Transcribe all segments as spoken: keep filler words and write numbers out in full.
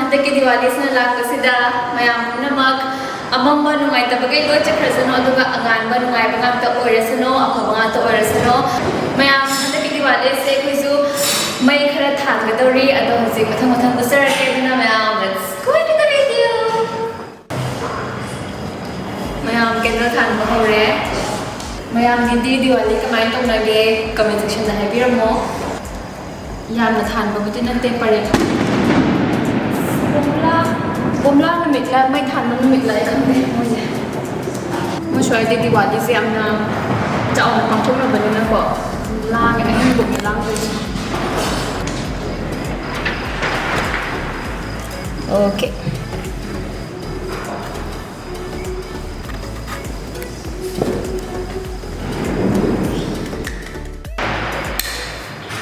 ꯍꯟꯗꯛꯀꯤ ꯗꯤꯋꯥꯂꯤꯁꯤꯅ ꯂꯥꯛꯄꯁꯤꯗ ꯃꯌꯥꯝ ꯄꯨꯝꯅꯃꯛ ꯑꯃꯝꯕ ꯅꯨꯡꯉꯥꯏꯇꯕꯈꯩ ꯂꯣꯏ ꯆꯠꯈ꯭ꯔꯁꯅꯨ, ꯑꯗꯨꯒ ꯑꯉꯥꯟꯕ ꯅꯨꯡꯉꯥꯏꯕ ꯉꯥꯛꯇ ꯑꯣꯏꯔꯁꯅꯨ, ꯑꯐꯕ ꯉꯥꯛꯇ ꯑꯣꯏꯔꯁꯅꯨ꯫ ꯃꯌꯥꯝ ꯍꯟꯗꯛꯀꯤ ꯗꯤꯋꯥꯂꯤꯁꯦ ꯑꯩꯈꯣꯏꯁꯨ ꯃꯩ ꯈꯔ ꯊꯥꯟꯒꯗꯧꯔꯤ, ꯑꯗꯣ ꯍꯧꯖꯤꯛ ꯃꯊꯪ ꯃꯊꯪ ꯎꯠꯆꯔꯛꯀꯦ꯫ ꯑꯗꯨꯅ ꯃꯌꯥꯝ, let's go into the video. ꯃꯌꯥꯝ candle ꯊꯥꯟꯕ ꯍꯧꯔꯦ꯫ ꯃꯌꯥꯝꯒꯤꯗꯤ ꯗꯤꯋꯥꯂꯤ ꯀꯃꯥꯏꯅ ꯇꯧꯅꯒꯦ? Comment sectionꯗ ꯍꯥꯏꯕꯤꯔꯝꯃꯣ꯫ ꯌꯥꯝꯅ ꯊꯥꯟꯕꯕꯨꯗꯤ ꯅꯠꯇꯦ, ꯄꯔꯦꯡ꯫ ꯕꯣꯝꯂꯥ, ꯕꯣꯝꯂꯥ ꯅꯨꯃꯤꯠꯂ ꯃꯩ ꯊꯥꯟꯕ ꯅꯨꯃꯤꯠꯂ ꯑꯩ ꯈꯪꯗꯦ ꯃꯣꯏꯁꯦ꯫ ꯃꯣꯏ ꯁ꯭ꯋꯥꯏꯗꯤ ꯗꯤꯋꯥꯂꯤꯁꯦ ꯌꯥꯝꯅ ꯆꯥꯎꯅ ꯄꯥꯡꯊꯣꯛꯅꯕꯅꯤꯅꯀꯣ, ꯂꯥꯡꯉꯦ, ꯑꯍꯤꯡꯒꯨꯝꯕ ꯂꯥꯡꯗꯣꯏꯅꯦ꯫ Okay.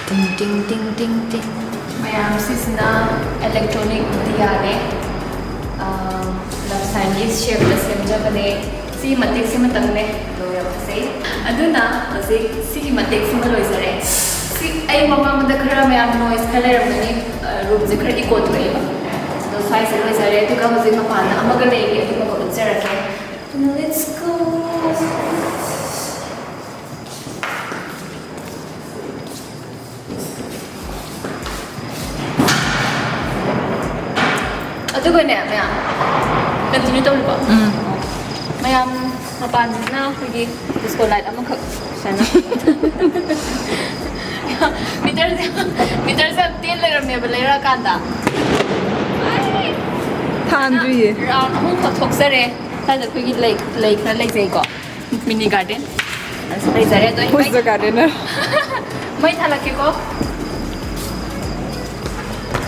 ꯇꯤꯡ, ꯇꯤꯡ, ꯇꯤꯡ, ꯇꯤꯡ, ꯇꯤꯡ꯫ ꯃꯌꯥꯝ, ꯁꯤꯁꯤꯅ electronic ꯗꯤꯌꯥꯅꯦ꯫ ꯑꯥ, love signꯒꯤ shapeꯇ ꯁꯦꯝꯖꯕꯅꯦ꯫ ꯁꯤ ꯃꯇꯦꯛꯁꯤꯃꯇꯪꯅꯦ, ꯑꯗꯣ ꯌꯥꯝ ꯐꯖꯩ꯫ ꯑꯗꯨꯅ ꯍꯧꯖꯤꯛ ꯁꯤꯒꯤ ꯃꯇꯦꯛꯁꯤꯃ ꯂꯣꯏꯖꯔꯦ꯫ ꯁꯤ ꯑꯩ ꯃꯃꯥꯡꯗ ꯈꯔ ꯃꯌꯥꯝ noise ꯈꯔ ꯂꯩꯔꯝꯒꯅꯤ, ꯑꯥ, roomꯁꯦ ꯈꯔ echo ꯊꯣꯛꯑꯦꯕ꯫ ꯑꯗꯣ ꯁ꯭ꯋꯥꯏꯁꯦ ꯂꯣꯏꯖꯔꯦ, ꯑꯗꯨꯒ ꯍꯧꯖꯤꯛ ꯃꯄꯥꯟꯗ ꯑꯃꯒ ꯂꯩꯔꯤ, ꯑꯗꯨꯃꯒ ꯎꯠꯆꯔꯛꯀꯦ꯫ ꯑꯗꯨꯅ let's go꯫ ꯑꯗꯨꯒꯅꯦ ꯃꯌꯥꯝ, continue ꯇꯧꯔꯤꯕꯣ? ꯎꯝ꯫ ꯃꯌꯥꯝ, ꯃꯄꯥꯟꯁꯤꯅ ꯑꯩꯈꯣꯏꯒꯤ disco light ꯑꯃꯈꯛ ꯁꯨꯃꯥꯏꯅ꯫ Meterꯁꯦ, meterꯁꯦ ꯌꯥꯝ ꯇꯦꯟ ꯂꯩꯔꯝꯃꯦꯕ ꯂꯩꯔꯛꯑꯀꯥꯟꯗ꯫ ꯊꯥꯟꯗ꯭ꯔꯤꯌꯦ꯫ Round ꯑꯍꯨꯝꯈꯛ ꯊꯣꯛꯆꯔꯦ꯫ ꯁ꯭ꯋꯥꯏꯗ ꯑꯩꯈꯣꯏꯒꯤ ꯂꯩ, ꯂꯩ ꯈꯔ ꯂꯩꯖꯩꯀꯣ꯫ Mini garden ꯑꯁꯤ ꯂꯩꯖꯔꯦ꯫ ꯑꯗꯣ ꯑꯩ Who's the gardener? ꯃꯩ ꯊꯥꯜꯂꯛꯀꯦꯀꯣ꯫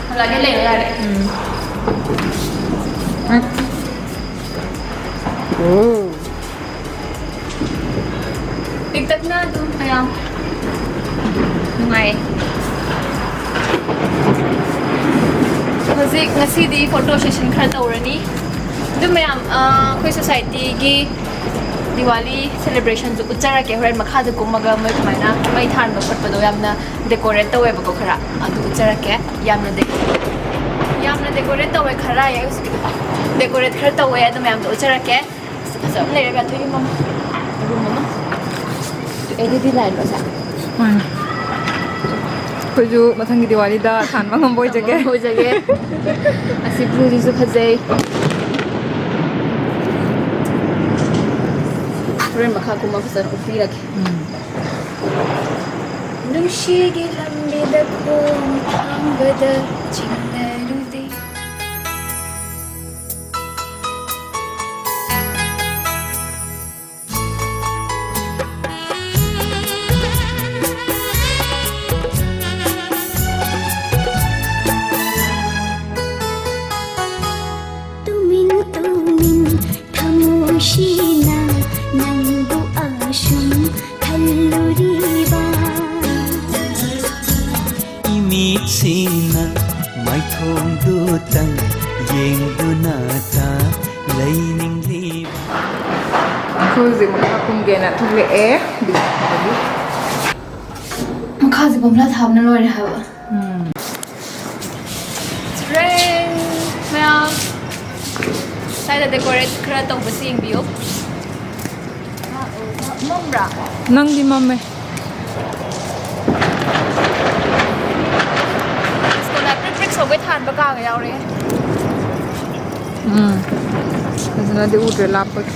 ꯊꯥꯜꯂꯛꯑꯒꯦ, ꯂꯩꯔꯣ ꯌꯥꯔꯦ꯫ ꯎꯝ꯫ ꯎꯝ꯫ ꯑꯣ꯫ ꯄꯤꯛꯇꯛꯅ ꯑꯗꯨꯝ ꯃꯌꯥꯝ ꯅꯨꯡꯉꯥꯏꯌꯦ꯫ ꯍꯧꯖꯤꯛ ꯉꯁꯤꯗꯤ photo session ꯈꯔ ꯇꯧꯔꯅꯤ꯫ ꯑꯗꯨ ꯃꯌꯥꯝ, ꯑ, ꯑꯩꯈꯣꯏ societyꯒꯤ ꯗꯤꯋꯥꯂꯤ celebrationꯁꯨ ꯎꯠꯆꯔꯛꯀꯦ ꯍꯣꯔꯦꯟ ꯃꯈꯥꯗ ꯀꯨꯝꯃꯒ, ꯃꯣꯏ ꯀꯃꯥꯏꯅ ꯃꯩ ꯊꯥꯟꯕ ꯈꯣꯠꯄꯗꯣ ꯌꯥꯝꯅ decorate ꯇꯧꯋꯦꯕꯀꯣ ꯈꯔ, ꯑꯗꯨ ꯎꯠꯆꯔꯛꯀꯦ꯫ ꯌꯥꯝꯅ decorate ꯌꯥꯝꯅ decorate ꯇꯧꯋꯦ ꯈꯔ꯫ ꯑꯩ ꯍꯧꯖꯤꯛ decorate ꯈꯔ ꯇꯧꯋꯦ, ꯑꯗꯨ ꯃꯌꯥꯝꯗꯣ ꯎꯠꯆꯔꯛꯀꯦ꯫ ꯑꯁ, ꯐꯖꯕ ꯑꯃ ꯂꯩꯔꯦ, ꯕꯦꯊꯣꯏꯒꯤ ꯃꯃꯥ꯫ Room ꯑꯃ꯫ ꯑꯦ, ꯑꯗꯨꯗꯤ ꯂꯥꯏꯟ ꯔꯣꯁꯦ꯫ ꯃꯥꯅꯦ꯫ ꯑꯩꯈꯣꯏꯁꯨ ꯃꯊꯪꯒꯤ ꯗꯤꯋꯥꯂꯤꯗ ꯊꯥꯟꯕ ꯉꯝꯕ ꯑꯣꯏꯖꯒꯦ꯫ ꯉꯝꯕ ꯑꯣꯏꯖꯒꯦ꯫ ꯑꯁꯤ blueꯁꯤꯁꯨ ꯐꯖꯩ꯫ ꯍꯣꯔꯦꯟ ꯃꯈꯥ ꯀꯨꯝꯃ ꯐꯖꯅ ꯎꯠꯄꯤꯔꯒꯦ꯫ ꯎꯝ꯫ ꯅꯨꯡꯁꯤꯒꯤ ꯂꯝꯕꯤꯗ ꯈꯣꯡ ꯊꯥꯡꯕꯗ ꯆꯤꯡꯅꯔꯨꯗꯦ꯫ ꯇꯨꯃꯤꯟ ꯇꯨꯃꯤꯟ ꯊꯃꯣꯏꯁꯤꯅ ꯅꯪꯕꯨ ꯑꯁꯨꯝ ꯈꯜꯂꯨꯔꯤꯕ꯫ ꯏꯃꯤꯠꯁꯤꯅ ꯃꯥꯏꯊꯣꯡꯗꯨꯇꯪ ꯌꯦꯡꯗꯨꯅꯇ ꯂꯩꯅꯤꯡꯂꯤꯕ꯫ ꯑꯩꯈꯣꯏ ꯍꯧꯖꯤꯛ ꯃꯈꯥ ꯀꯨꯝꯒꯦꯅ ꯊꯣꯛꯂꯛꯑꯦ꯫ ꯃꯈꯥꯁꯦ ꯒꯝꯂꯥ ꯊꯥꯕꯅ ꯂꯣꯏꯔꯦ ꯍꯥꯏꯕ꯫ ꯎꯝ꯫ ꯁꯨꯔꯦ ꯃꯌꯥꯝ꯫ ꯁ꯭ꯋꯥꯏꯗ decorate ꯈꯔ ꯇꯧꯕꯁꯤ ꯌꯦꯡꯕꯤꯌꯨ꯫ ꯃꯝꯕ꯭ꯔꯥ? ꯅꯪꯗꯤ ꯃꯝꯃꯦ꯫ Disco light ꯄ꯭ꯔꯤꯛ ꯄ꯭ꯔꯤꯛ ꯁꯧꯒꯩ ꯊꯥꯟꯕ ꯀꯥꯒ ꯌꯥꯎꯔꯦ꯫ ꯎꯝ꯫ ꯐꯖꯅꯗꯤ ꯎꯗ꯭ꯔꯦ ꯂꯥꯞꯄꯒꯤ꯫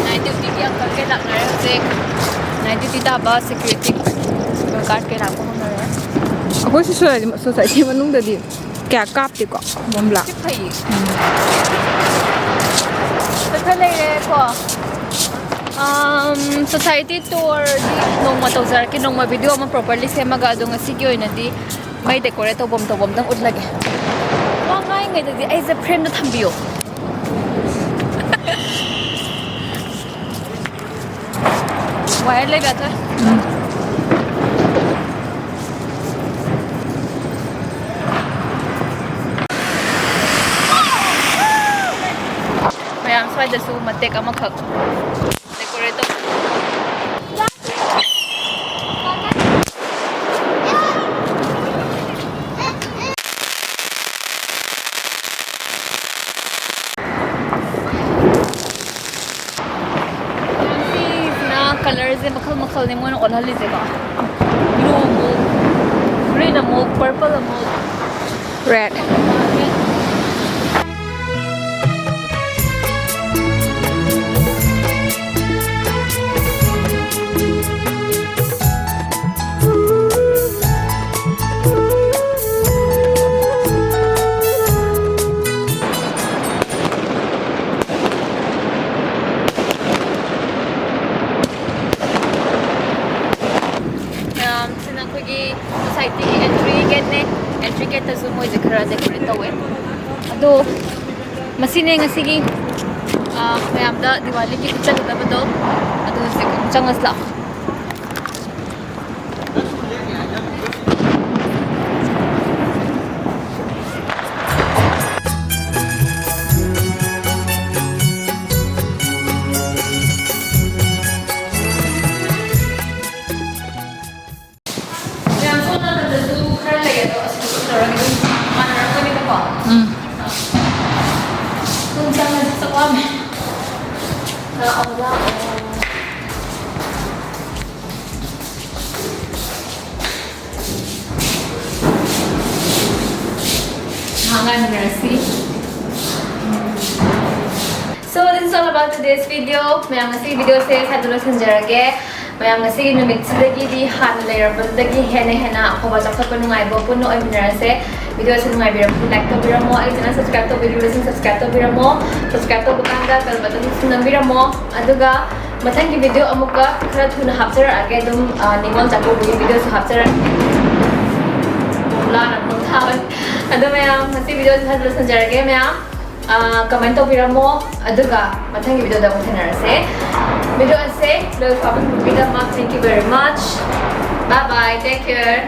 Night dutyꯒꯤ uncleꯀꯩ ꯂꯥꯛꯅꯔꯦ ꯍꯧꯖꯤꯛ꯫ Night duty ꯇꯥꯕ security guardꯀꯩ ꯂꯥꯛꯄ ꯍꯧꯅꯔꯦ꯫ ꯑꯩꯈꯣꯏ society, society ꯃꯅꯨꯡꯗꯗꯤ ꯀꯌꯥ ꯀꯥꯞꯇꯦꯀꯣ ꯕꯣꯝꯕ꯭ꯂꯥ꯫ ꯁꯤ ꯐꯩꯌꯦ꯫ ꯎꯝ꯫ ꯈꯔ ꯂꯩꯔꯦꯀꯣ꯫ ꯑꯝ, society tourꯗꯤ ꯅꯣꯡꯃ ꯇꯧꯖꯔꯛꯀꯦ, ꯅꯣꯡꯃ video ꯑꯃ properly ꯁꯦꯝꯃꯒ꯫ ꯑꯗꯣ ꯉꯁꯤꯒꯤ ꯑꯣꯏꯅꯗꯤ ꯃꯩ decorate ꯇꯧꯐꯝ ꯇꯧꯐꯝꯗꯪ ꯎꯠꯂꯒꯦ꯫ ꯋꯥ ꯉꯥꯡꯉꯤꯉꯩꯗꯗꯤ ꯑꯩꯁꯦ frameꯗ ꯊꯝꯕꯤꯌꯣ꯫ Wire ꯂꯩꯕ ꯌꯥꯗ꯭ꯔꯦ꯫ ꯎꯝ꯫ ꯃꯌꯥꯝ ꯁ꯭ꯋꯥꯏꯗꯁꯨ ꯃꯇꯦꯛ ꯑꯃꯈꯛ decorate ꯇꯧ꯫ ꯀꯂꯔꯁꯦ ꯃꯈꯜ ꯃꯈꯜꯅꯦ ꯃꯣꯏꯅ ꯑꯣꯜꯍꯜꯂꯤꯁꯦꯀꯣ꯫ ꯕ꯭ꯂꯨ ꯑꯃꯨꯛ, ꯒ꯭ꯔꯤꯟ ꯑꯃꯨꯛ, ꯄꯔꯄꯜ ꯑꯃꯨꯛ, ꯔꯦꯗ꯫ ꯃꯌꯥꯝꯁꯤꯅ ꯑꯩꯈꯣꯏꯒꯤ ꯁꯣꯁꯥꯏꯇꯤꯒꯤ ꯑꯦꯟꯇ꯭ꯔꯤ ꯒꯦꯠꯅꯦ꯫ ꯑꯦꯟꯇ꯭ꯔꯤ ꯒꯦꯠꯇꯁꯨ ꯃꯣꯏꯁꯦ ꯈꯔ ꯗꯦꯀꯣꯔꯦꯠ ꯇꯧꯋꯦ꯫ ꯑꯗꯣ ꯃꯁꯤꯅꯦ ꯉꯁꯤꯒꯤ, ꯑ, ꯃꯌꯥꯝꯗ ꯗꯤꯋꯥꯂꯤꯒꯤ ꯎꯠꯆꯒꯗꯕꯗꯣ꯫ ꯑꯗꯨ ꯍꯧꯖꯤꯛ ꯑꯃꯨꯛ ꯆꯪꯉꯁꯤ ꯂꯥꯛꯑꯣ꯫ ꯃꯌꯥꯝ ꯁꯣꯝ ꯅꯥꯀꯟꯗꯁꯨ ꯈꯔ ꯂꯩ, ꯑꯗꯣ ꯑꯁꯤꯗ ꯇꯧꯔꯒ ꯑꯗꯨꯝ ꯃꯥꯟꯅꯔꯛꯀꯅꯤꯗꯀꯣ꯫ ꯎꯝ꯫ ꯄꯨꯡ ꯆꯪꯉꯗꯤ ꯆꯥꯛ ꯂꯥꯝꯃꯦ꯫ ꯂꯥꯛꯑꯣ, ꯂꯥꯛꯑꯣ꯫ ꯉꯥꯏꯍꯥꯛ ꯉꯥꯏꯃꯤꯟꯅꯔꯁꯤ꯫ So this is all about today's video. ꯃꯌꯥꯝ, ꯉꯁꯤꯒꯤ video ꯁꯦ ꯁ꯭ꯋꯥꯏꯗ ꯂꯣꯏꯁꯤꯟꯖꯔꯒꯦ꯫ ꯃꯌꯥꯝ, ꯉꯁꯤꯒꯤ ꯅꯨꯃꯤꯠꯁꯤꯗꯒꯤꯗꯤ ꯍꯥꯟꯅ ꯂꯩꯔꯝꯕꯗꯨꯗꯒꯤ ꯍꯦꯟꯅ ꯍꯦꯟꯅ ꯑꯐꯕ ꯆꯥꯎꯈꯠꯄ ꯅꯨꯡꯉꯥꯏꯕ ꯄꯨꯟꯅ ꯑꯣꯏꯃꯤꯟꯅꯔꯁꯦ꯫ Video ꯁꯦ ꯅꯨꯡꯉꯥꯏꯕꯤꯔꯕꯗꯤ like ꯇꯧꯕꯤꯔꯝꯃꯣ, ꯑꯩꯒꯤ channel subscribe ꯇꯧꯕꯤꯗ꯭ꯔꯤꯕꯁꯤꯡ subscribe ꯇꯧꯕꯤꯔꯝꯃꯣ꯫ Subscribe ꯇꯧꯕ ꯀꯥꯟꯗ bell button ꯁꯨ ꯅꯝꯕꯤꯔꯝꯃꯣ꯫ ꯑꯗꯨꯒ ꯃꯊꯪꯒꯤ video ꯑꯃꯨꯛꯀ ꯈꯔ ꯊꯨꯅ ꯍꯥꯞꯆꯔꯛꯑꯒꯦ꯫ ꯑꯗꯨꯝ, ꯑ, ꯅꯤꯉꯣꯜ ꯆꯥꯛꯀꯧꯕꯒꯤ video ꯁꯨ ꯍꯥꯞꯆꯔꯛꯀꯦ꯫ ꯂꯥꯟꯅ ꯑꯃꯨꯛ ꯊꯥꯕꯅꯤ꯫ ꯑꯗꯣ ꯃꯌꯥꯝ, ꯉꯁꯤ video ꯁꯦ ꯁ꯭ꯋꯥꯏꯗ ꯂꯣꯏꯁꯤꯟꯖꯔꯒꯦ꯫ ꯃꯌꯥꯝ, ꯑ, comment ꯇꯧꯕꯤꯔꯝꯃꯣ, ꯑꯗꯨꯒ ꯃꯊꯪꯒꯤ video ꯗ ꯑꯃꯨꯛ ꯊꯦꯡꯅꯔꯁꯦ꯫ Video ꯑꯁꯦ ꯂꯣꯏ ꯐꯥꯕꯤꯕꯒꯤꯗꯃꯛ thank you very much. Bye bye, take care.